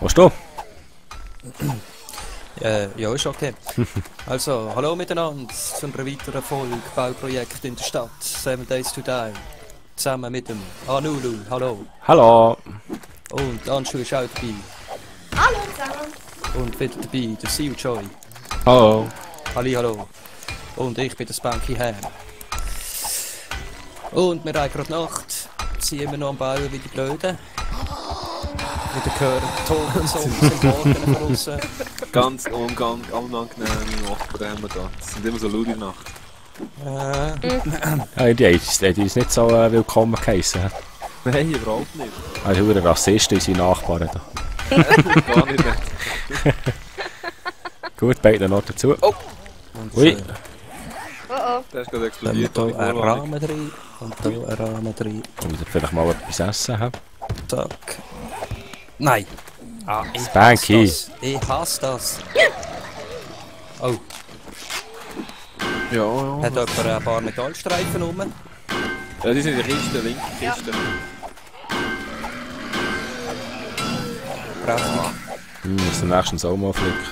Willst du? Ja, ist okay. Also, hallo miteinander zu einer weiteren Folge Bauprojekt in der Stadt. 7 Days to Die. Zusammen mit dem Anulu, hallo. Hallo. Und Anschu ist auch dabei. Hallo zusammen. Und wieder dabei, der Siu Joy. Hallo. Hallo. Und ich bin der Spanky Ham. Und wir haben gerade Nacht. Sind immer noch am Bauen wie die Blöden. Wieder hören Ton und Songs im Garten von draussen. Ganz unangenehme Nachbarn haben wir da. Das sind immer so laute Nacht. Ja, die ist nicht so willkommen geheissen. Nein, überhaupt nicht. Also ein Rassist, unsere Nachbarn da. Gar nicht. Gut, beide noch dazu. Oh! Ui. Oh Der ist gerade Dann haben wir explodiert. hier einen Rahmen drin und hier einen Rahmen drin. Und wieder vielleicht mal etwas essen haben. Zack. Nein! Ah, ich Spanky. hasse das. Ich hasse das. Oh, Ja. hat jemand ein paar Metallstreifen rum? Ja, die sind in der Kiste, linke Kiste. Prächtig. Muss der nächstens auch mal flicken.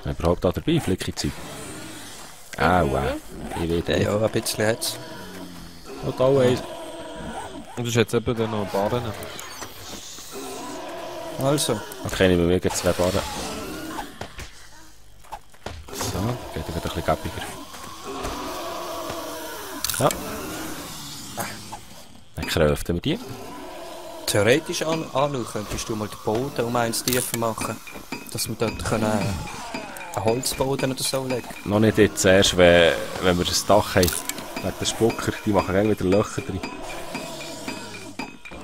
Überhaupt da dabei, Flicki-Zeug? Wow. Ich will Ja, ein bisschen hat's. Und auch eins. Und das ist jetzt eben dann noch Barren. Also, Okay, nehmen wir mir 2 Barren. So, geht wieder ein bisschen gappiger. Ja. Dann kräften wir die. theoretisch anschauen könntest du mal den Boden um eins tiefer machen. Dass wir dort können, einen Holzboden oder so legen. Noch nicht jetzt erst, wenn wir das Dach haben. Wegen der Spucker, die machen auch wieder Löcher drin.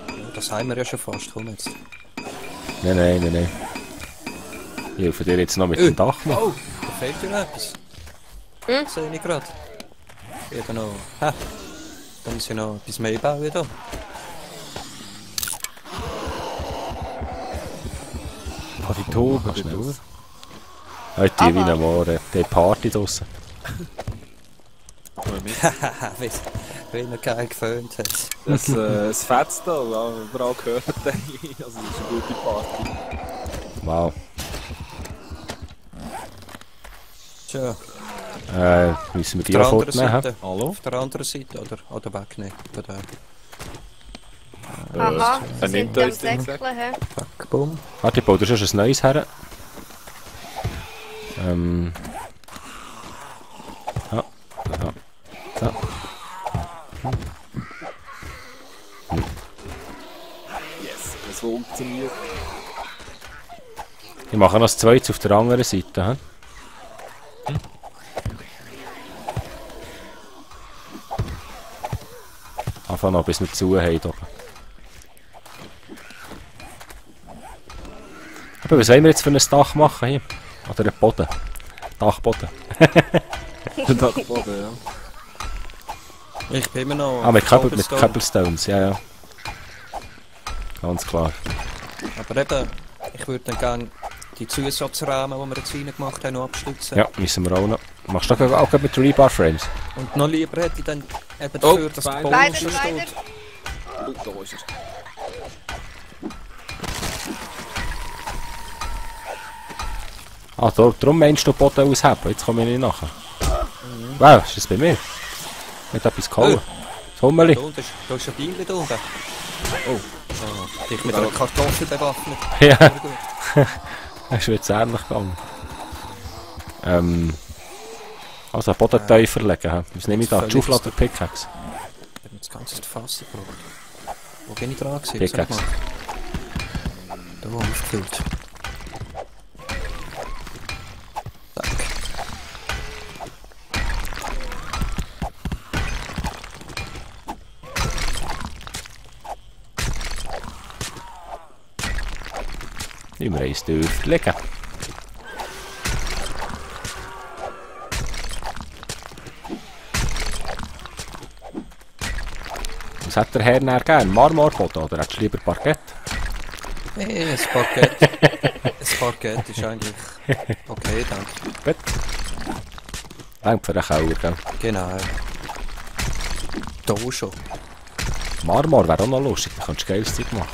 Ja, das haben wir ja schon fast. Komm jetzt. Nein. Ich helfe dir jetzt noch mit dem Dach machen. Oh, da fehlt dir noch etwas. Sehe ich gerade. Eben noch. Ha. Da muss ich noch etwas mehr bauen da. Oh, die Tauben, schnell. Heute wie ein Mohren, die Party draussen. Haha, wie er geil geföhnt hat. Das Fetz da, überall gehört. Also, das ist eine gute Party. Wow. Tja, Müssen wir die auf auch der anderen fortnehmen? Seite. Hallo? Auf der anderen Seite, oder wegnehmen. Oder Aha, er sie nimmt sind am uns den Säckchen, hä? Zack, bumm. Warte, ich baue dir schon ein neues her. Ja. So. Yes, es funktioniert. Ich mache noch das zweites auf der anderen Seite. Anfangen noch, bis wir zu haben. Oben. Aber was wollen wir jetzt für ein Dach machen hier? Oder einen Boden? Dachboden. Dachboden, ja. Ich bin immer noch. Mit Cobblestone. Cobblestones, ja. Ganz klar. Aber eben, ich würde dann gerne die Zusatzrahmen, die wir jetzt reingemacht haben, noch abstützen. Ja, müssen wir auch noch. Machst du auch mit Rebar-Frames? Und noch lieber hätte ich dann eben Oh, dafür, dass der Spider. Boden Leider, schon leider. steht. Da ist er. Ah, darum meinst du Boden ausheben? Jetzt komme ich nicht nachher. Wow, ist das bei mir? Mit etwas gehauen. Das Hummeli. Da unten ist, da ist ein Bienen da unten. Oh, dich mit einer Kartoffel bewaffnet. Ja, Sehr gut. das ist jetzt ähnlich gegangen. Also einen Bodentäufer legen. Hä? Was nehme ich da? Die Schaufel oder Pickaxe? Ich habe das ganze Fass gebraucht. Wo bin ich dran gewesen? Pickaxe. Sag mal. Da haben wir es gefüllt. Zack. Nummer 1 dürfte liegen. Was hat der Herr näher gern? Marmorboden oder hättest du lieber Parkett? Nee, das Parkett. Das Parkett ist eigentlich okay, danke. Gut. Längt für den Keller, gell? Genau. Da schon. Marmor wäre auch noch lustig, da kannst du geiles Zeug machen.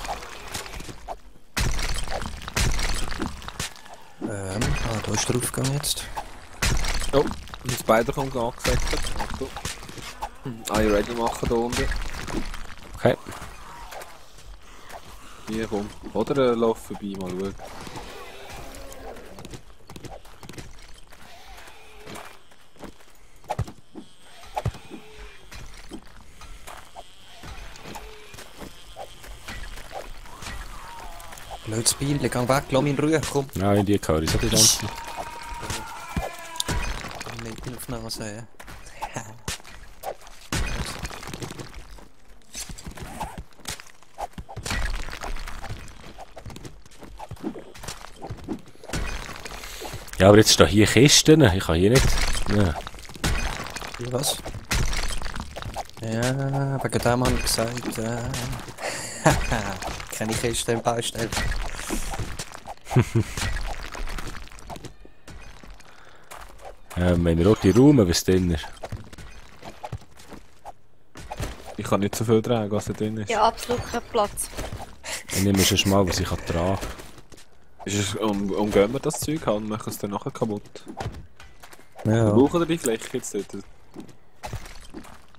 Da ist der Aufgang jetzt. Oh, und die Spider kommt angesagt. Achtung. Are you ready machen da unten? Okay. Hier, komm. Oder lauf vorbei, mal schauen. Blödes Bienen, geh weg, lass mich in Ruhe, komm. Nein, die höre ich so die ganze Zeit. Mitten auf die Nase, ja. Ja, aber jetzt stehen hier Kisten, ich kann hier nicht... Ja. Was? Ja, wegen dem habe ich gesagt, kenne ich erst den Baustelle. Wenn wir auch die Raum, was drin ist. Ich kann nicht so viel tragen, was da drin ist. Ja, absolut kein Platz. Ich nehme schon mal, was ich tragen kann. Ist es, umgehen wir das Zeug und machen es dann nachher kaputt? Ja. Brauchen wir die Fläche jetzt dort?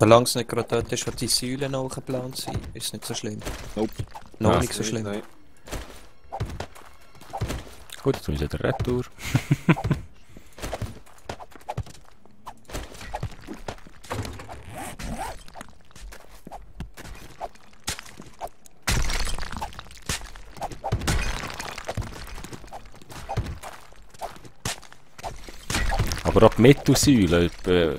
Solange es nicht gerade dort ist, wo die Säulen nachgeplant sind, ist es nicht so schlimm. Nope. Noch Ja. nicht so schlimm. Nein. Gut, jetzt muss ich wieder Retour. Aber auch die Mittelsäule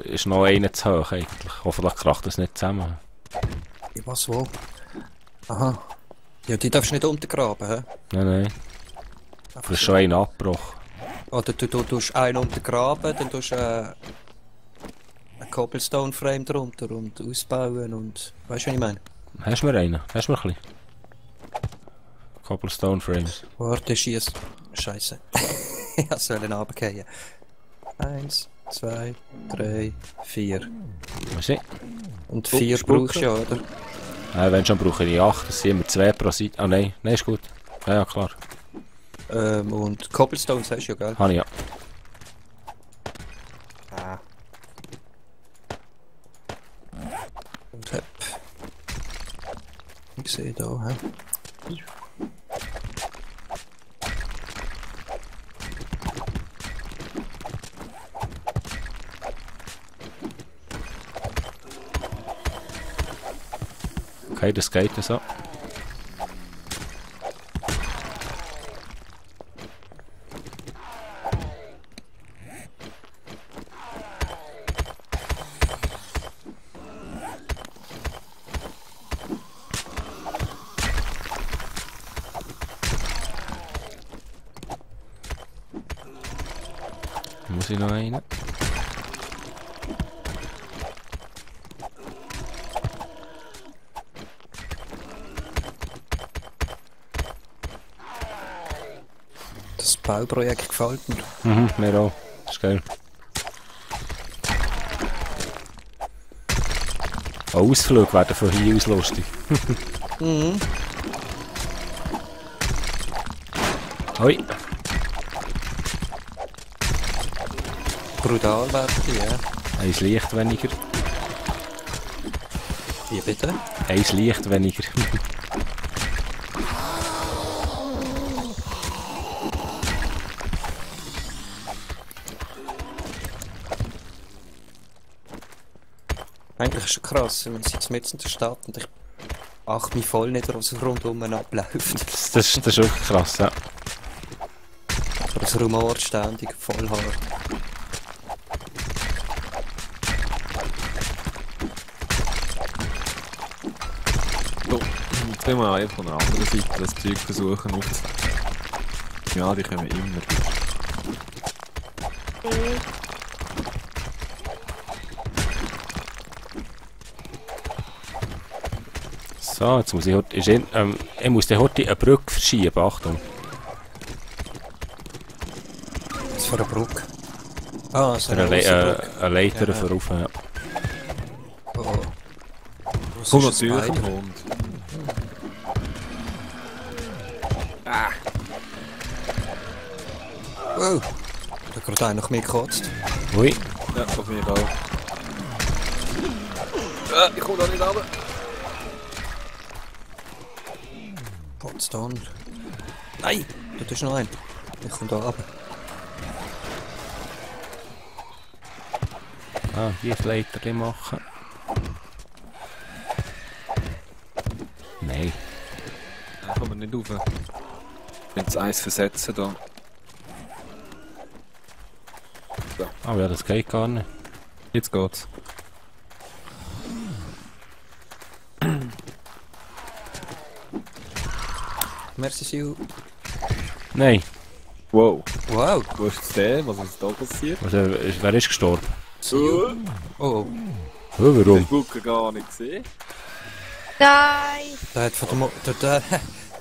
ist noch eine zu hoch eigentlich. Hoffentlich kracht das nicht zusammen. Ja, was wo? Aha. Ja, die darfst du nicht untergraben, hä? Nein. Das ist schon ein Abbruch. Oder du tust einen untergraben, dann tust du einen Cobblestone-Frame drunter und ausbauen und... Weißt du, was ich meine? Hast du mir einen? Hast du mir ein bisschen? Cobblestone Frames. Warte, schieß. Scheiße. Ja, sollen runterfallen. 1, 2, 3, 4. Was ist? Und 4 brauchst du ja, oder? Wenn schon brauche ich 8, das sind immer 2 pro Seite. Ah nein, ist gut. Ja, klar. Und Cobblestones hast du ja, gell? Habe ich ja. Und hep. Ich sehe da, hä? Okay, das geht so. Muss ich noch einen? Das Bauprojekt gefällt mir. Mhm, mir auch. Das ist geil. Auch Ausflüge werden von hier aus lustig. Mhm. Hoi. Brutal werden die, ja. Eins Licht weniger. Wie bitte? Eins Licht weniger. Eigentlich ist es krass, wir sind jetzt mitten in der Stadt und ich achte mich voll nicht, was rundum abläuft. Das ist wirklich krass, ja. Aber das rumort ständig voll hart. So, jetzt will man einfach von der anderen Seite das Zeug versuchen aufzunehmen. Ja, die kommen immer wieder. So, jetzt muss ich heute... ich muss den heute eine Brücke verschieben, Achtung. Was für eine Brücke? Ah, so Eine, eine eine Leiter Ja. vorauf. Ja. Oh. Was Komm ist ein natürlich Spider? ein Hund. Wow. Da hat gerade einer nach mir gekotzt. Ui. Ja, auf mich auch. Ich komme da nicht runter. Potsdam. Nein! Da ist noch ein. Ich komme da runter. Ah, hier ein Leiter machen. Nein. Da kommen wir nicht rauf. Jetzt eins versetzen da. Ah ja, das geht gar nicht. Jetzt geht's. Merci, Sil. Nein. Wow. Wow. Wo ist jetzt der? Was ist da passiert? Also, wer ist gestorben? Sil. Oh. Oh, warum? Den Buckel gar nicht gesehen. Nein! Der hat von,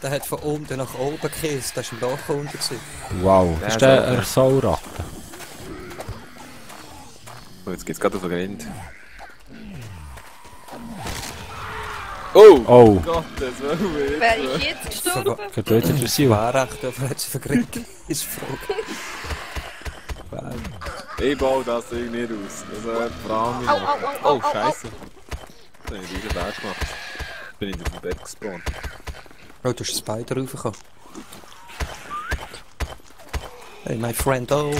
der hat von unten nach oben gekisst. Der war im Loch unten. Gewesen. Wow, Der ist ist der auch- eine Sauratte? Oh, jetzt geht's gerade auf den Grind. Oh! Oh, Gottes Willen! Wer ist jetzt gestorben? geht dort der Sil? War recht, aber hat sie vergriffen. Ist Frage. Wow. Ich baue das Ding nicht aus. Das ist Frage. Au, au, au, au, Oh, au, Scheiße. Da habe ich diesen Berg gemacht. Bin ich auf dem Bett gespawnt. Oh, du hast einen Spider raufgekommen. Hey, my friend, oh.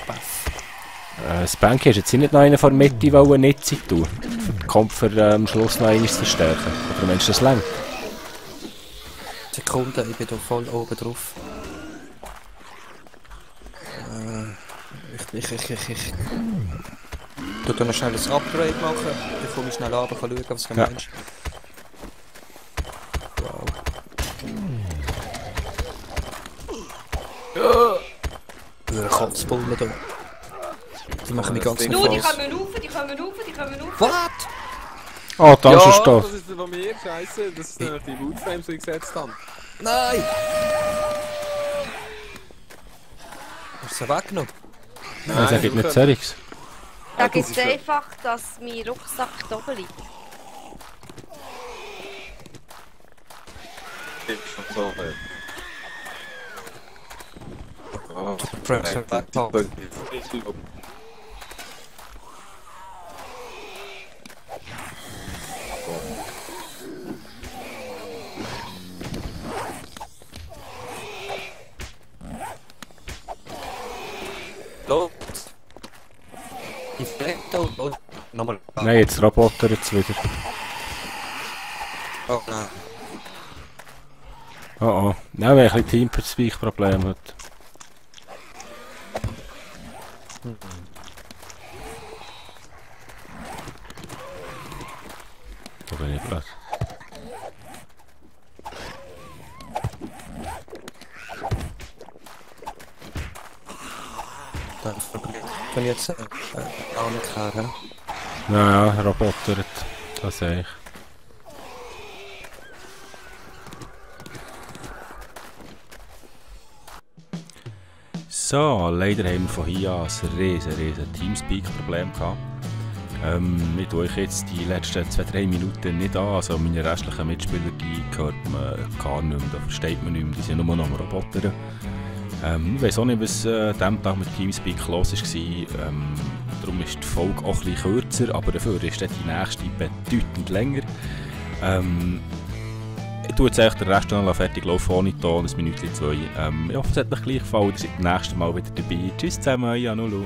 Baff. Spanky, hast jetzt nicht noch einen von der Mitte wollen nicht sein tun? Kommt für am Schluss noch eines zu verstärken? Oder meinst du das lang? Sekunde, ich bin da voll oben drauf. Ich tu da noch schnell ein Upgrade machen. Dann komme ich schnell runter und schauen, was du Ja. meinst. Wow. Ja! Kotzbullen da. Die machen mich ganz Nur, die nervös. kommen rauf, die kommen rauf, die kommen rauf. What? Oh, da ist er das Stoff. ist von mir, Scheiße. Das ist nämlich die Woodframes, die ich gesetzt habe. Nein! Hast du sie weggenommen? Nein, das gibt nicht solches. Da das gibt es ist ja- einfach, dass mein Rucksack da oben liegt. Ich schon so. Oh, Press Laptop. Los! Ich fliege da los. Nochmal. Nein, jetzt Roboter jetzt wieder. Oh nein. Oh oh. Nein, wir haben ein bisschen Teamperspeak-Problem heute. Da bin ich blöd. Dann kann ich jetzt anklären. Naja, Roboter, das sehe ich. So, leider haben wir von hier an ein riesen Teamspeak-Problem gehabt. Ich tue euch jetzt die letzten 2-3 Minuten nicht an, also meine restlichen Mitspieler die hört man gar nicht mehr, da versteht man nicht mehr, die sind nur noch am Roboter. Ich weiß auch nicht, was an diesem Tag mit Teamspeak los war, darum ist die Folge auch ein bisschen kürzer, aber dafür ist dann die nächste bedeutend länger. Ich tue jetzt eigentlich den Rest noch fertig laufen ohne Ton, ein Minütchen 2. Ich hoffe, es hat euch gleich gefallen, ihr seid beim nächsten Mal wieder dabei. Tschüss zusammen, euer Nulu.